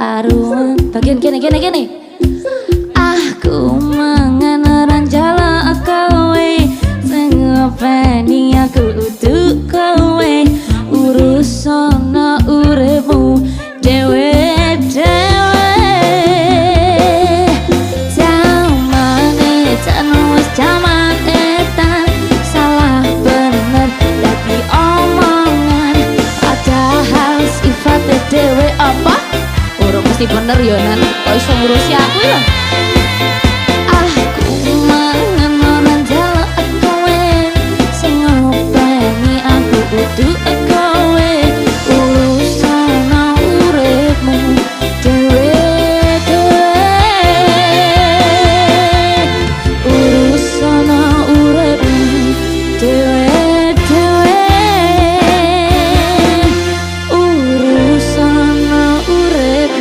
Aruan bagian kene kene kene. Aku mangan ora njaluk kowe, sing ngopeni aku udu kowe, urusono uripmu dhewe dhewe. Jaman edan wis jaman edan, salah bener dadi omongan, padahal sifate dhewe apa urung mesti bener yo, Nan. Kok iso ngurusi aku ya?